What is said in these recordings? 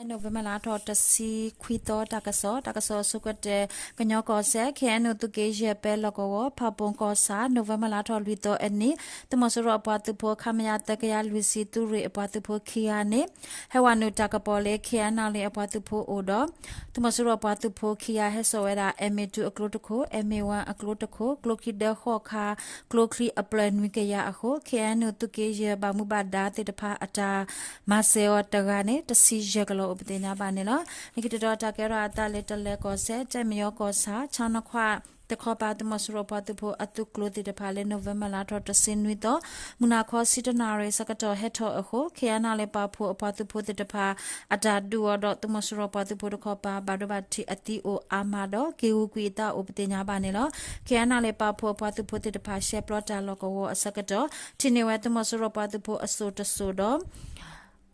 November လါထီၣ်တဆံခွံသီ တၢ်ကစီၣ်, တၢ်ကစီၣ်အဆိကတၢၢ် ကညီကီၢ်စဲၣ် ခ့ၣ်အဲၣ်ယူၣ် သုးက့ယဲၢ် ပဲလီၢ်ကဝီၤ ဖၣ်ပူၣ်ကီၢ်ဆၣ် November လါထီၣ်လွံၢ်သီအနံၤ သုးမီၤစိရိၤအပှၤသုးဖိ ခမရ သၢကယၤလွံၢ်ဆံ သုးရ့ၣ်အပှၤသုးဖိခံဂၤန့ၣ် ဟဲဝဲနုာ်တၢ်ကပီၤလၢ ခ့ၣ်အဲၣ်ယူၣ် အပှၤသုးဖိအိၣ်ဒီး သုးမီၤစိရိၤအပှၤသုးဖိခံဂၤဟဲစိာ်ဝဲဒၣ် အဲမ့ၣ်တူၣ် အကျိတခိၣ်, အဲမ့ၣ်ဝၣ် အကျိတခိၣ်, ကျိချံဒၢဃီၣ်ခါ ကျိချံအပျဲၢ်နွံကယၤအဃိ ခ့ၣ်အဲၣ်ယူၣ် သုးက့ယဲၢ် ဘၣ်မူဘၣ်ဒါသ့ၣ်တဖၣ်အတၢ်မၤစၢၤအီၤတဂၤန့ၣ် တဆံယဲၢ်ကလီၤအိၣ်ပသ့ၣ်ညါဘၣ်န့ၣ်လီၤ. လၢခံတတီၤတၢ်ကဲထီၣ်အသးလၢတလၢၤကီၢ်စဲၣ် ကၠဲၣ်မယီၤကီၢ်ဆၣ် ဆၣ်နခွၣ်တခီပၤ သုးမီၤစိရိၤအပှၤသုးဖိအသုးကျိၤသ့ၣ်တဖၣ်လၢ November လါထီၣ်တဆံနွံသီ မုၢ်နၤခီဆံတနၣ်ရံၣ်ဆၢကတီၢ်ဟဲထီၣ်အဃိ ခ့ၣ်အဲၣ်ယူၣ် ပာ်ဖှိၣ်အပှၤသုးဖိသ့ၣ်တဖၣ် အတၢ်ဒုးအီၤဒီး သုးမီၤစိရိၤပှၤသုးဖိတခီပၤ ဘၣ်ဒိဘၣ်ထံးအသံအိၣ်အါမးဒီး က့ၤဂုၤကွံာ်အသးအိၣ်ပသ့ၣ်ညါဘၣ်န့ၣ်လီၤ. ခ့ၣ်အဲၣ်ယူၣ် ပာ်ဖှိၣ်အပှၤသုးဖိသ့ၣ်တဖၣ် ရှဲပျီတၢ်လီၢ်ကဝီၤအဆၢကတီၢ် ထံၣ်န့ၢ်ဝဲသုးမီၤစိရိၤပှၤသုးဖိအစိၣ်တစိၣ်ဒီး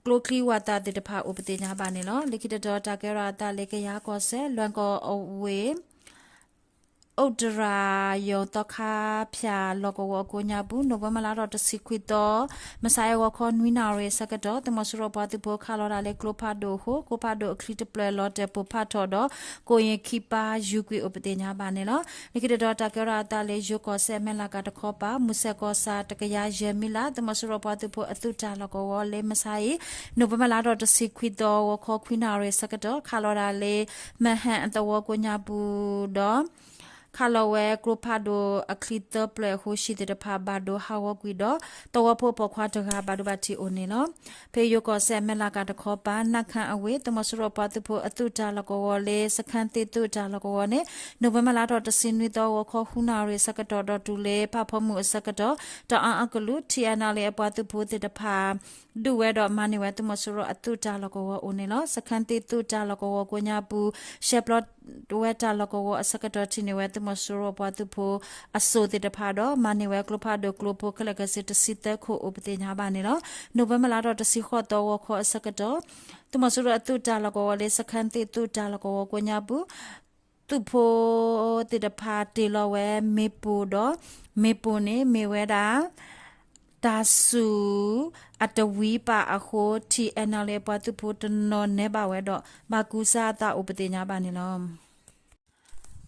ကျိချံဝၣ်သၣ်သ့ၣ်တဖၣ်အိၣ်ပသ့ၣ်ညါဘၣ်န့ၣ်လီၤ. လၢခံတတီၤတၢ်ကဲထီၣ်အသးလၢကယၤကီၢ်စဲၣ် လွဲၢ်ကီၢ်အဝ့ၢ် အိၣ်တရၣ်ယီၤသီခါဖၠၣ်လီၢ်ကဝီၤအကိးညါပူၤ November လါထီၣ်တဆံခွံသီ မုၢ်ဆါအဂီၤခီနွံနၣ်ရံၣ်အဆၢကတီၢ် သုးမီၤစိရိၤပှၤသုးဖိခးလီၤဒၣ်လၢကျိဖးဒိၣ်အဃိ ကျိဖးဒိၣ်အချံတပျၢၢ်လီၤတဲာ်ပိၢ်ဖးထီၣ်ဒီး ကိးယံၤခံပၢ်ယူၤကွံာ်အိၣ်ပသ့ၣ်ညါဘၣ်န့ၣ်လီၤ. လၢခံတတီၤတၢ်ကဲထီၣ်အသးလၢယိၤကီၢ်စဲၣ် မဲၢ်လးကၤတခီပၤ မုၢ်ဆဲးကီၢ်ဆၣ်တကယၤယဲၢ်မံလး သုးမီၤစိရိၤပှၤသုးဖိအသုးတၢ်လီၢ်ကဝီၤလၢမုၢ်ဆါအံၤ November လါထီၣ်တဆံခွံသီ ဂီၤခီခွံနၣ်ရံၣ်အဆၢကတီၢ် ခးလီၤဒၣ်လၢ မဟဲၣ်အသဝီကိးညါပူၤဒီး ခးလီၤဝဲကျိဖးဒိၣ်အချံသၢပျဲၢ်အဃိ ဟံၣ်သ့ၣ်တဖၣ်ဘၣ်ဒိဟးဂီၤကွံာ်ဒီး သဝီဖိအပိာ်ခွါတဂၤဘၣ်ဒိဘၣ်ထံးအိၣ်န့ၣ်လီၤ. ဖဲယိၤကီၢ်စဲၣ် မဲၢ်လးကၤတခီပၤ နၢ်ခၣ်အဝ့ၢ် သုးမီၤစိရိၤပှၤသုးဖိအသုးတၢ်လီၢ်ကဝီၤလၢ စခန်းသစ် သုးတၢ်လီၢ်ကဝီၤန့ၣ် November လါထီၣ်တဆံနွံသီ ဂီၤခီဃုနၣ်ရံၣ်အဆၢကတီၢ်ဒီးတုၤလၢဖးဖီမုၢ်အဆၢကတီၢ် တအၣ်အကလုာ် ထံၣ်အဲၣ်ယူၣ် အပှၤသုးဖိသ့ၣ်တဖၣ် ဒုးဝဲဒီးမၤန့ၢ်ဝဲသုးမီၤစိရိၤအသုးတၢ်လီၢ်ကဝီၤအိၣ်န့ၣ်လီၤ. စခန်းသစ် သုးတၢ်လီၢ်ကဝီၤကိးညါပူၤ ရှဲပျီဝဲတၢ်လီၢ်ကဝီၤအဆၢကတီၢ် ထံၣ်န့ၢ်ဝဲသုးမီၤစိရိၤပှၤသုးဖိအစိၣ်သ့ၣ်တဖၣ်ဒီး မၤန့ၢ်ဝဲကျိဖးဒိၣ်ကျိဖိ ခဲလၢာ်ခဲဆ့တဆံသၢခိၣ်အိၣ်ပသ့ၣ်ညါဘၣ်န့ၣ်လီၤ. November လါထီၣ်တဆံဃိးသီ ဂီၤခီအဆၢကတီၢ် သုးမီၤစိရိၤအသုးတၢ်လီၢ်ကဝီၤလၢ စခန်းသစ် သုးတၢ်လီၢ်ကဝီၤကိးညါပူၤ သုးဖိသ့ၣ်တဖၣ်တ့ၢ်လီၤဝဲမ့ၣ်ပိၢ်ဒီး မ့ၣ်ပိၢ်န့ၣ်မ့ၢ်ဝဲဒၣ် တၢ်စူၣ်အတဝံပာ်အဃိ ထံၣ်အဲၣ်ယူၣ် အပှၤသုးဖိတနီၤနဲဘၣ်ဝဲဒီး ဘၣ်ကူစါအသးအိၣ်ပသ့ၣ်ညါဘၣ်န့ၣ်လီၤ.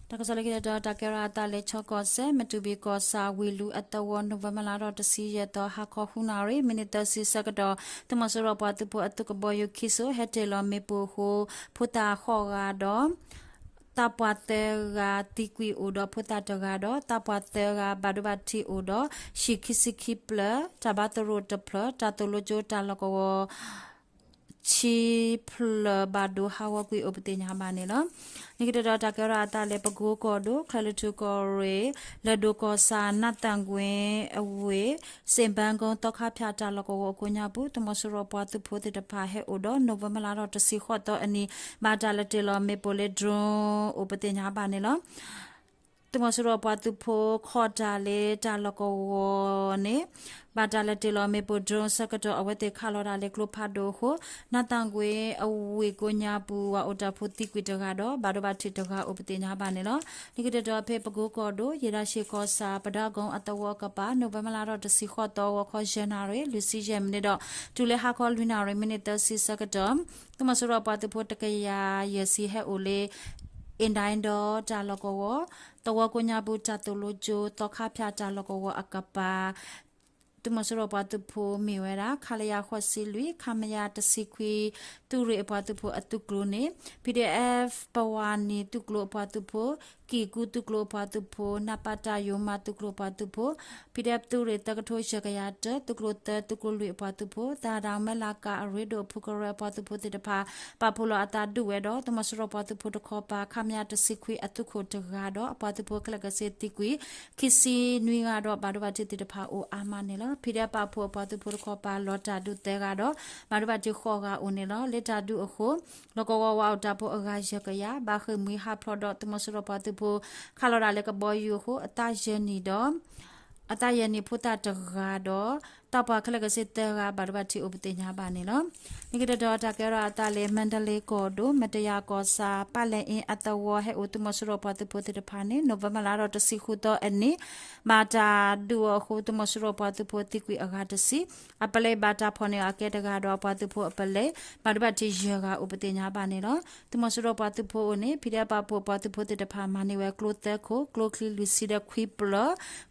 တၢ်ကစီၣ်လၢခံတတီၤ တၢ်ကဲထီၣ်အသးလၢ ခၠီကီၢ်စဲၣ် မတူၢ်ဘံၣ်ကီၢ်ဆၣ် ဝ့ၢ်လူၤအသဝီ November လါထီၣ်တဆံယဲၢ်သီ ဟါခီဃုနၣ်ရံၣ် မံးနံးသၢဆံဆၢကတီၢ် သုးမီၤစိရိၤပှၤသုးဖိအသုးကဘီယူၤခံစိၤ ဟဲတ့ၢ်လီၤမ့ၣ်ပိၢ်အဃိ ဖိသၣ်ဃိးဂၤဒီး သးပှၢ်သၢဂၤသံကွံာ်အိၣ်ဒီးဖိသၣ်တဂၤဒီး သးပှၢ်သၢဂၤဘၣ်ဒိဘၣ်ထံးအိၣ်ဒီး ဟံၣ်ခံဆံခံဖျၢၣ် တၢ်ဘါသရိာ်တဖျၢၣ် တၢ်သိၣ်လိကၠိတၢ်လီၢ်ကဝီၤ ဆံဖျၢၣ်ဘၣ်ဒိဟးဂီၤကွံာ်အိၣ်ပသ့ၣ်ညါဘၣ်န့ၣ်လီၤ. လၢခံတတီၤ တၢ်ကဲထီၣ်အသးလၢ ပကိကီၢ်ဒိၣ် ချၢၣ်လွံၢ်ထူၣ်ကီၢ်ရ့ၣ် လၢၢ်ဒိၣ်ကီၢ်ဆၣ် နးသၣ်ကွ့အဝ့ၢ် စ့ၣ်ဘၢကီ သီခါဖၠၣ်တၢ်လီၢ်ကဝီၤအကိးညါပူၤ သုးမီၤစိရိၤပှၤသုးဖိသ့ၣ်တဖၣ်ဟဲအိၣ်ဒီး November လါထီၣ်တဆံဃိးသီအနံၤ ဘၣ်တၢ်လဲၤတ့ၢ်လီၤမ့ၣ်ပိၢ်လၢ drone အိၣ်ပသ့ၣ်ညါဘၣ်န့ၣ်လီၤ. သုးမီၤစိရိၤပှၤသုးဖိခီၣ်တၢ်လၢတၢ်လီၢ်ကဝီၤန့ၣ် ဘၣ်တၢ်လဲၤတ့ၢ်လီၤမ့ၣ်ပိၢ် drone ဆၢကတီၢ် အဝဲသ့ၣ်ခးလီၤဒၣ်လၢကျိဖးဒိၣ်အဃိ နးသၣ်ကွ့အဝ့ၢ်ကိးညါပူၤ ဝၤအိၣ်တၢ်ဖိသံကွံာ်တဂၤဒီး ဘၣ်ဒိဘၣ်ထံးတဂၤအိၣ်ပသ့ၣ်ညါဘၣ်န့ၣ်လီၤ. လၢခံတတီၤ ဖဲပကိကီၢ်ဒိၣ် ယ့ၣ်ဒၣ်ရှ့ၣ်ကီၢ်ဆၣ် ပဒါကုန်းအသဝီအကပၤ November လါထီၣ်တဆံဃိးသီ ဂီၤခီယဲၢ်နၣ်ရံၣ် လွံၢ်ဆံယဲၢ်မံးနံးဒီး တုၤလၢဟါခီလွံၢ်နၣ်ရံၣ် မံးနံးသၢဆံဆၢကတီၢ် သုးမီၤစိရိၤပှၤသုးဖိတကယၤယဲၢ်ဆံဟဲအိၣ်လၢ အ့ၣ်ဒိၣ်ဒီတၢ်လီၢ်ကဝီၤ သဝီကိးညါပူၤ တၢ်သိၣ်လိကၠိ သီခါဖၠၣ်တၢ်လီၢ်ကဝီၤအကပၤ သုးမီၤစိရိၤပှၤသုးဖိမ့ၢ်ဝဲဒၣ် ခလရ ဃိးဆံလွံၢ် ခမရ တဆံခွံ သုးရ့ၣ်အပှၤသုးဖိအသုးကျိၤန့ၣ် ပီၣ်ဒ့ၣ်အဲၣ် ပဝါနံၤသုးကျိၤအပှၤသုးဖိ ကံၢ်ကူသုးကျိၤအပှၤသုးဖိ နးပးတၢ်ယိၤမးသုးကျိၤအပှၤသုးဖိ ပီၣ်ဒ့ၣ်အဲၣ် သုးရ့ၣ်သၢကထိယဲၢ်ကယၤတၢ သုးကျိၤသၢ သုးကျိၤလွံၢ်အပှၤသုးဖိ သရၣ်ဒၣ်မဲၢ်လးကၤအရ့ဒိၣ်အဖုကရၢအပှၤသုးဖိသ့ၣ်တဖၣ် ပာ်ဖှိၣ်လီၤအသးဒုးဝဲဒီး သုးမီၤစိရိၤပှၤသုးဖိတခီပၤ ခမရ တဆံခွံအသုးခိၣ်တဂၤဒီး အပှၤသုးဖိခဲလၢာ်ခဲဆ့သံကွံာ် ခံဆံနွံဂၤဒီး ဘၣ်ဒိဘၣ်ထံးသ့ၣ်တဖၣ်အိၣ်အါမးန့ၣ်လီၤ. ပီၣ်ဒ့ၣ်အဲၣ် ပာ်ဖှိၣ်အပှၤသုးဖိတခီပၤ လီၤတၢ်ဒုးသၢဂၤဒီး ဘၣ်ဒိဘၣ်ထံးဃိးဂၤအိၣ်န့ၣ်လီၤ. လၢတၢ်ဒုးအဃိ လီၢ်ကဝီၤဝၤအိၣ်တၢ်ဖိအဂၤယဲၢ်ကယၤ ဘၣ်ဃ့ၢ်မှံဟးဖျိးဒီး သုးမီၤစိရိၤပှၤသုးဖိ ခးလီၤဒၣ်လၢကဘီယူၤအဃိ အသးယဲၢ်နံၣ်ဒီး အသးယဲၢ်နံၣ်ဖိသၣ်တဂၤဒီး တၢ်ပှၤခဲလၢာ်ခဲဆ့သၢဂၤ ဘၣ်ဒိဘၣ်ထံးအိၣ်ပသ့ၣ်ညါဘၣ်န့ၣ်လီၤ. လၢခံတတီၤ တၢ်ကဲထီၣ်အသးလၢ မၣ်တလ့ကီၢ်ဒိၣ် မတယၤကီၢ်ဆၣ် ပၣ်လဲၣ်အ့အသဝီ ဟဲအိၣ်သုးမီၤစိရိၤပှၤသုးဖိသ့ၣ်တဖၣ်န့ၣ် နိၣ်ဝ့ဘၢၣ်လါထီၣ်တဆံဃုသီအနံၤ ဘၣ်တၢ်ဒုးအီၤအဃိ သုးမီၤစိရိၤပှၤသုးဖိသံကွံာ်အဂၤတဆံ, အပလဲဘၣ်တၢ်ဖီၣ်န့ၢ်အီၤအကဲတဂၤဒီး အပှၤသုးဖိအပလဲ ဘၣ်ဒိဘၣ်ထံးယဲၢ်ဂၤအိၣ်ပသ့ၣ်ညါဘၣ်န့ၣ်လီၤ. သုးမီၤစိရိၤပှၤသုးဖိအအိၣ်န့ၣ် ဖံးဒဲးပာ်ဖှိၣ်ပှၤသုးဖိသ့ၣ်တဖၣ် မၤန့ၢ်ဝဲကျိသၢခိၣ်, ကျိချံလွံၢ်ဆံဒီးခွံပျီ,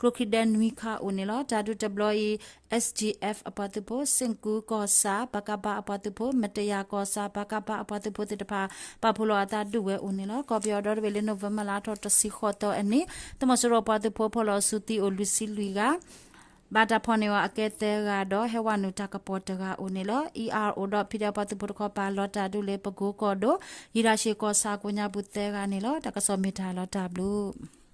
ကျိချံဒဲနွံခါအိၣ်န့ၣ်လီၤ. တၢ်ဒုးတဘျီအံၤ SGF အပှၤသုးဖိ, စ့ၣ်ကူကီၢ်ဆၣ် ပကဖ အပှၤသုးဖိ, မတယၤကီၢ်ဆၣ် ပကဖ အပှၤသုးဖိသ့ၣ်တဖၣ် ပာ်ဖှိၣ်လီၤအသးဒုးဝဲအိၣ်န့ၣ်လီၤ. ကီၢ်ပယီၤဒီတဘ့ၣ်လၢ နိၣ်ဝ့ဘၢၣ်လါထီၣ်တဆံဃိးသီအနံၤ သုးမီၤစိရိၤပှၤသုးဖိဖီၣ်လီၤစုသံအိၣ်လွံၢ်ဆံလွံၢ်ဂၤ ဘၣ်တၢ်ဖီၣ်န့ၢ်အီၤအကဲသၢဂၤဒီး ဟဲဝဲနုာ်တၢ်ကပီၤတဂၤအိၣ်န့ၣ်လီၤ. အံၤအါအိၣ်ဒီး ဖံးဒဲးပှၤသုးဖိတခီပၤ လီၤတၢ်ဒုးလၢပကိကီၢ်ဒိၣ် ယံၤဒၣ်ဆံးကီၢ်ဆၣ်ကိးညါပူၤသၢဂၤန့ၣ်လီၤ. တၢ်ကစီၣ်မ့ၢ်တၢ်လီၤတၢ်ဘျုး